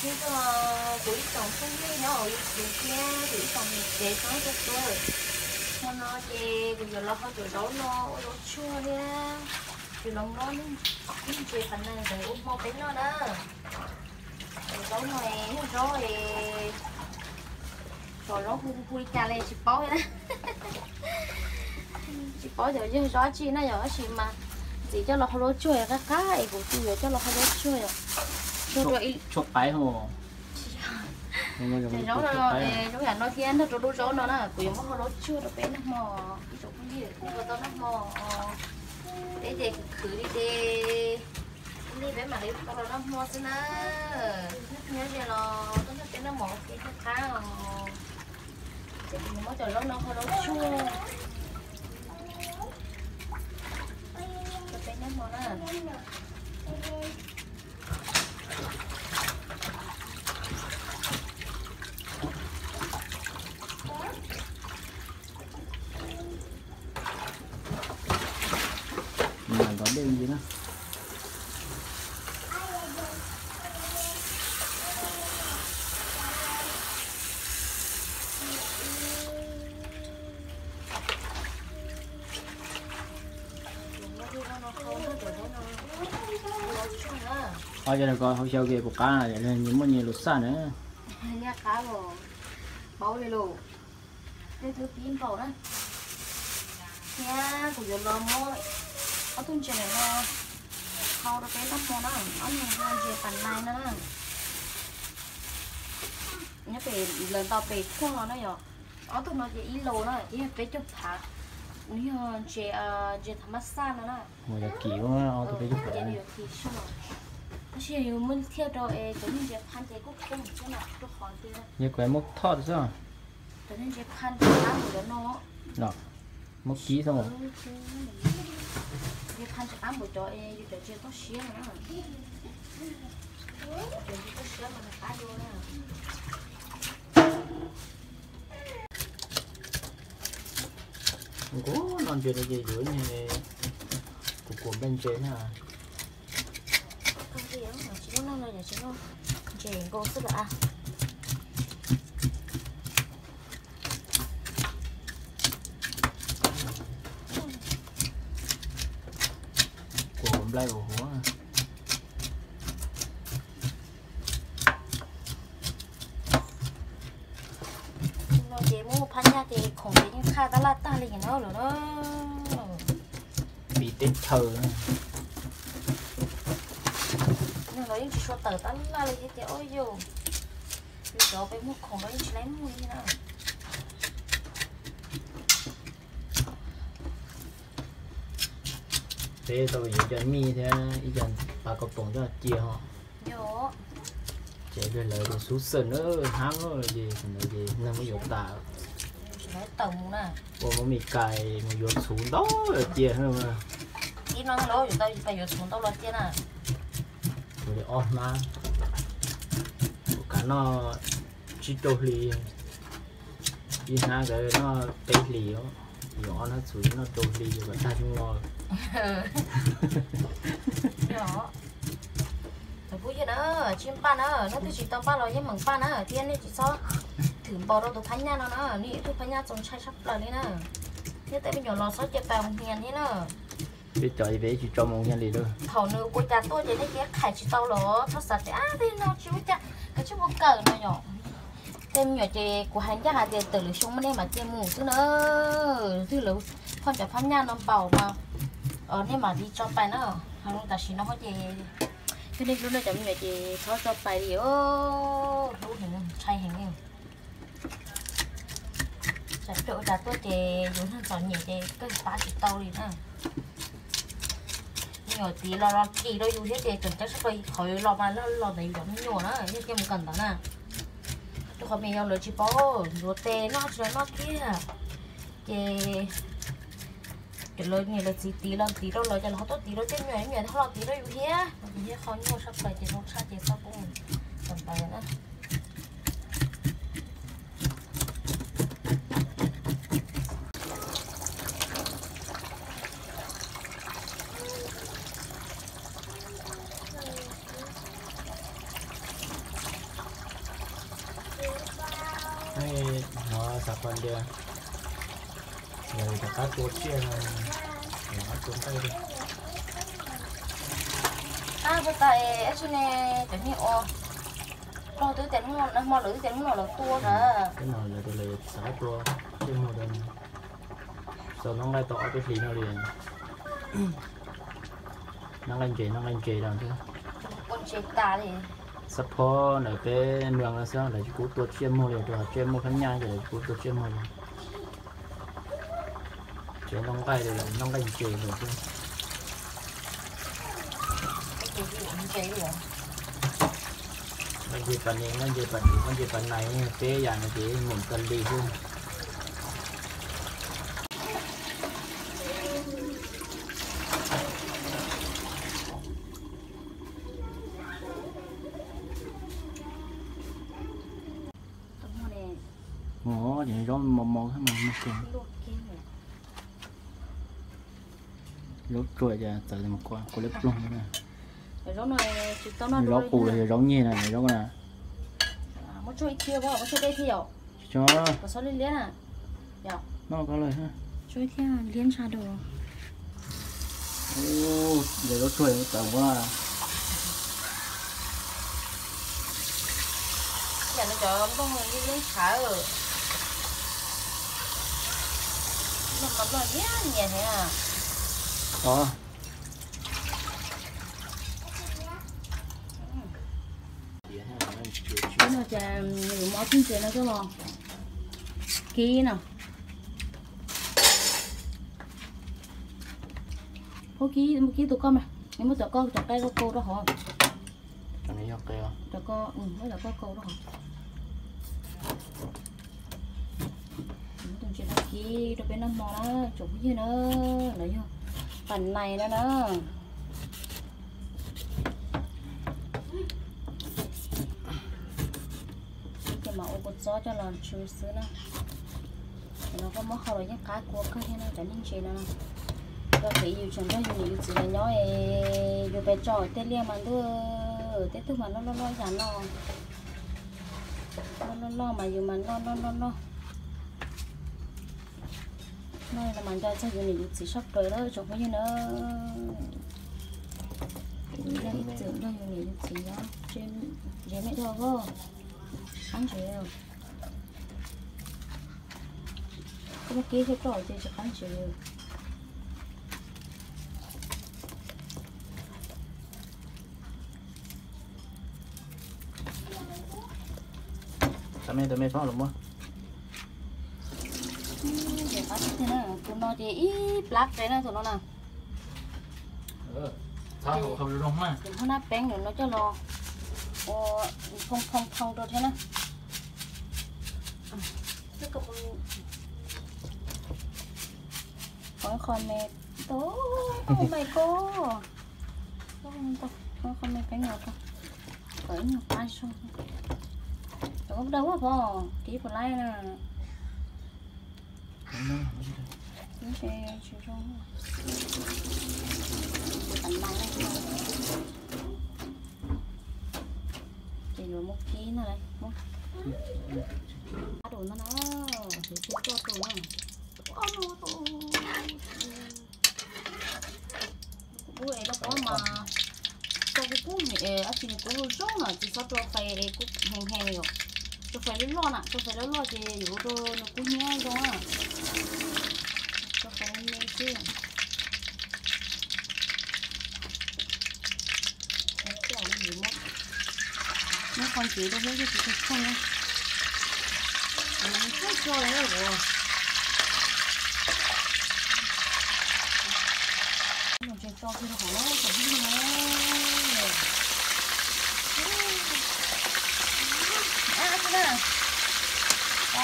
Nyob zoo kuv ib tsoom phooj ywg nyob hauv YouTube thiab kuv ib tsoom niam tsev txhua leej txhua tus. Hmo no ces kuv yuav los hau cov zaub no ua zaub tsuag thiab yuav los muab ib ntsis qhov nees ntawd ua hmo peb noj na. Cov zaub no yog zaub, cov zaub hu hu li cas li tsis paub thiab. Tsis paub cov yog zaub tsi na yom, tab sis mas ntxiv coj los hau zaub tsuag qab qab es kuv kuj yuav coj los hau zaub tsuag yom. Tshuaj qaib. Cov zaub no, zaub yam no thiab nrog rau lub zaub no na, kuv yuav muab hau zaub tsuag rau peb noj hmo. Ib tsoom phooj ywg, nej puas tau noj hmo? Peb ces khwv khwv li ces li peb mam li tau los noj hmo xwb na. Nyob ze los tuaj nrog peb noj mov ua ke thiaj qab os. Ces kuv yuav muab cov zaub no hau zaub tsuag rau peb noj hmo na. Ntov dej ntsis na. Ho cov no ko hau xyaw ke kuv qab, nyias muaj nyias lus xaj na. Paub li lus, tej twb pib npaum na. Thiab kuv yuav los muab ob tug ntses no hau rau peb noj hmo na, ob tug no ntses pas nais no na. Nyob pem lawv ntaus pem thuaj no na yom. Ob tug no ces ib lus na ces yog peb caug phav, nws yog ntses, ntses thav mab xaj no na. Tab sis yus muab thiaj rau es cov niag ntses phaj ces kuj khib xwb na, rau qhov tias yog kuv muab thoj xwb. Cov niag ntses phaj ces qab npaum cov no. Muab kib xwb. Ntses phaj ces qab npaum cov es yus cov ntses toj siab no na. Cov ntses toj siab mas nws qab dua na. Nkaus no ntses no ces yuav, kuv kuam nplej ntses na. Tsis noj no, tsis noj ntses nkaus xwb lawm a. Kuam nplej ua huv. No ces muab phab nyaj ces khoom ces yeej qhaj tab laj tag li no lawm na. Piv teb chaws. Nws los yeej tsis sua tawm tab laj li thiab ces ua yus, yus cov peb muag khoom los yeej tsis laib muag li na. Peb tau yuav cov mij thiab ib co pas kau poom coj cia ho. Ces lawv tias xub xawm na, hab ces ntawd ces neeg muab yuav tas. Ua muab me kais mus yuav txhuv ntau los cia. Ib hnub yuav tau yuav txhuv ntau los cia na. Kuv li ob hnab, kuv kav noj tsib rau hlis, ib hnab nkawd noj peb hlis, yuav ob hnab txhuv noj rau hli yuav kom tag xyoo no. Cov phooj ywg na, tsis npaj na, leej twg tsis tau npaj los yeej meem npaj na, thiab nej tsis txhob thwm npaum rau tus phab nyaj no na, nws yog ib tug phab nyaj txaus ntshai tshaj plaws li na. Thiab tej me nyuam los txhob cia pais mus hnia thiab na. Peb cov peb tsis tso mus hnia li lawm. Thaum nws ua cas tuaj ces nej cia khais tsis tau los txhob xav tias tej no tsis ua cas, kav tsij mus kawm no yom. Tej me nyuam ces kuv hais ncaj hais tias tawm lwm xyoo mas nej mam cia mus xwb na. Twb lawv phoj cov phab nyaj no npaum mas nej mam li tso pais na. Ho tam sim no ces cov nej hlub nej cov me nyuam ces txhob tso pais li, hlub heev ntshai heev li. Tsam ua cas tuaj ces yus neeg txom nyem ces kawg pab tsis tau li na. Me nyuam txiv los los kis rau yus thiab ces tseem ceeb tshaj plaws qhov los mas los ntawm yus cov me nyuam na, yog cia mus kawm ntawv na. Rau qhov me nyuam lawv tsis paub ntxuav tes noj tsis los noj kiag. Ces cov lawv niam lawv txiv tiv los tiv rau lawv ces lawv ho tuaj tiv rau tej me nyuam, me nyuam ho los tiv rau yus thiab. Ces yog qhov nyuaj tshaj plaws ces zoo tshaj ces txhob pub kawm ntawv na. Hnov xav qhov tias yog rov qab tua tsiaj no, rov qab tua nqaij li. Ab, puas tas es ab tsi ne, cov niag ua plaub twb tias hnub no, hmo lawv twb tias hnub no lawv tua na. Hnub no lawv tias lawv xav tua tsiaj muag rau, tau noj nqaij tau ob peb hlis no li. Noj nqaij ntses, noj nqaij ntses rau thiab. Ua ntses tas li. Xab phob ntawm peb nroog no xwb, lawv tsis pub tua tsiaj muag li, rau qhov tsiaj muag phab nyaj ces lawv tsis pub tua tsiaj muag li. Tsev noj nqaij li, noj nqaij ntses li xwb. Nqaij ntses pas nes, nqaij ntses pas dis, nqaij ntses pas nais, peb yam no ces mus tas li xwb. Ua, zaub mos mos thiab mas muag kawg. Zaub tsuag ces txawv mus kua, kua liab ploog na. Zaub qus los yog zaub nyeg na, zaub na. Tso, noj ko lawm. Yog zaub tsuag txawv ua. Cov nplooj yeej tshav, nplooj mas nplooj nyias nyias thiab. Ib no ces yus muab ob tug ntses no coj los kib no. Kib, kib tus koj mas, muab cov koj cov qaib koj kau rau hauv. Cov koj, muab cov koj kau rau hauv. Muab tus ntses no kib rau peb noj hmo na tsoom phooj ywg na, lawv yog pas nais no na. Ces mam ua kua txob coj los tsw xwb na. Cov no koj muab hau los yeej qab kua kawg thiab na, cov niag ntses no. Tau kev yus tseem nrog yus niam yus txiv lawv nyob es yus pes tso tej liaj mas ntuj, tej tug mas loj loj loj yam no. Loj loj loj mas yus mas noj noj noj noj. Noj no mas nco txog yus niam yus txiv sab plaws lawm tsoom phooj ywg na. Yus ib txwm nrog yus niam yus txiv nyob, ntses me dhau, qab ntses. Koj muab kib thiaj roj ces tsis qab ntses. Tus me, tus me txhob los muab. Tus no ces ib plab qe na tus no na. Ces muab nab peeb ntawm no coj los ua phoo phoo phoo rau thiab na. Pov qho me, tau, tau me ko, pov qho me peeb los rau, kom ib nyuag qab zog. Cov koj daws ua pov kib puas laib na. Ces yuav muab kib no, muab qab rau no na, yuav tsum coj rau na. Kuv es lub pob mas tso kuv kub es ab tsi nws kub zoo na, tsis txhob rau fais es kub heev heev yom. Rau fais loj loj na, rau fais loj loj ces yuav ua rau nws kub hnyiab zoo na. Rau fais me me xwb. Muab qhov ntsev rau thiab, tsis tau tshaj na. Tshaj tso lawm. Ntses tso kiag rau hauv na, tsoom phooj ywg na. Xav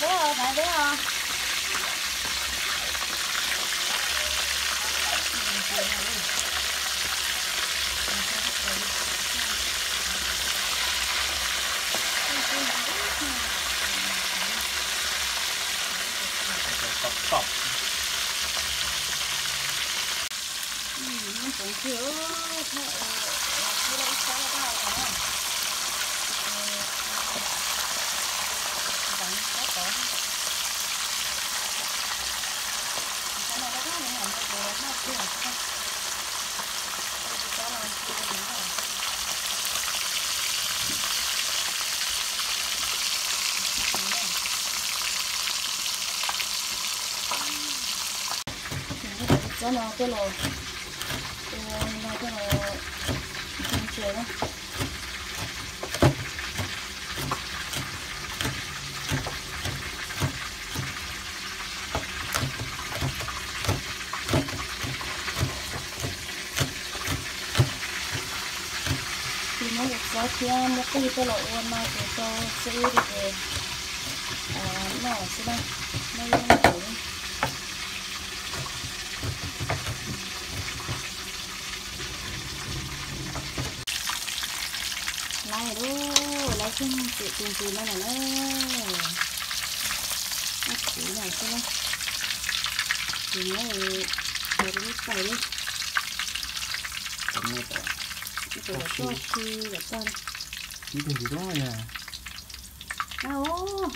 deb os, xav deb os. Ntxoov kiag, thiab ua ib sab daj os. Ntxoov sab tod. Cov no coj los ua no coj los ntse na. Ces muab cov txob thiab muab qwj coj los ua no ces rau xib ib rau ces noj xwb na, noj ib ntawd. Lawv lub, lawv txog txiv tus ntxim no lawm na. Ab txiv no xwb na. Ces muab cov lub tais li. Ib tug tag, ib tug tsis zoo na. Ab,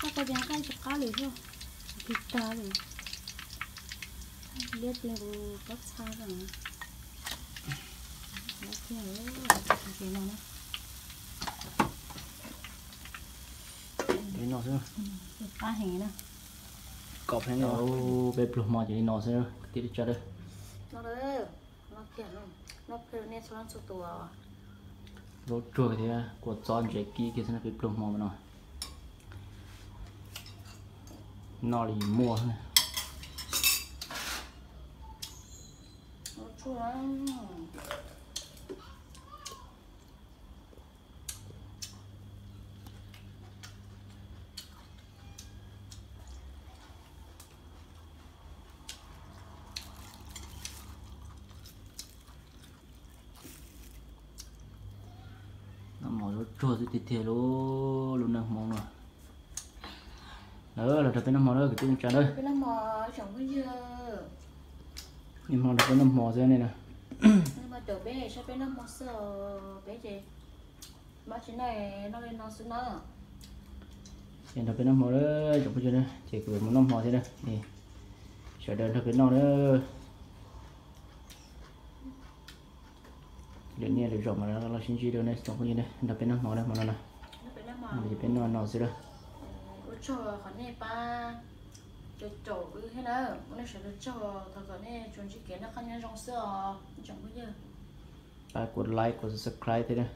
koj koj ces nqaij tsis qab li thiab. Tig tag li. Liab tiag, kuv pob txha no. Liab tiag, no na. Li no xwb. Qab heev na. Kom pheej li, peb pluag hmo ces li no xwb kwv tij neej tsa. No, no kiag, no pheej nej txhua leej txhua tus. Zaub tsuag thiab kua txob ntse kib kiag xwb na, peb pluag hmo no. Noj li muaj. Noj mov zaub tsuag xwb tiag tiag lub, lub neej Hmoob no. Los nrog peb noj mov na kwv tij neej tsa na. Niaj hmo nrog peb noj mov xwb ne na. Peb saib peb noj mov xwb, peb ces mab tsis noj, noj li no xwb na. Ces nrog peb noj mov na tsoom phooj ywg na, ces kuv yuav mus noj mov thiab na. Sawv daws nrog peb noj na. Lwm niaj lwm zaus mas los sib ntsib dua ne tsoom phooj ywg na, nrog peb noj mov na hmo no na. Ces peb noj no xwb na. Ua tsaug qhov nej pab caum wb thiab na, ua nej sawv daws tsaug, thov kom nej tsuas ntsib kev noj qab nyob zoo xwb os tsoom phooj ywg. Pab kuv like, kuv subscribe thiab na,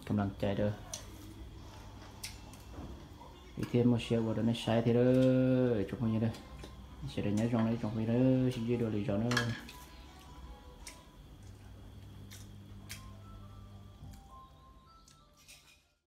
kam lam cai rau wb thiaj muaj siab ua rau nej saib thiab tsoom phooj ywg na. Sawv daws nyob zoo na tsoom phooj ywg na, sib ntsib dua lwm zaus na.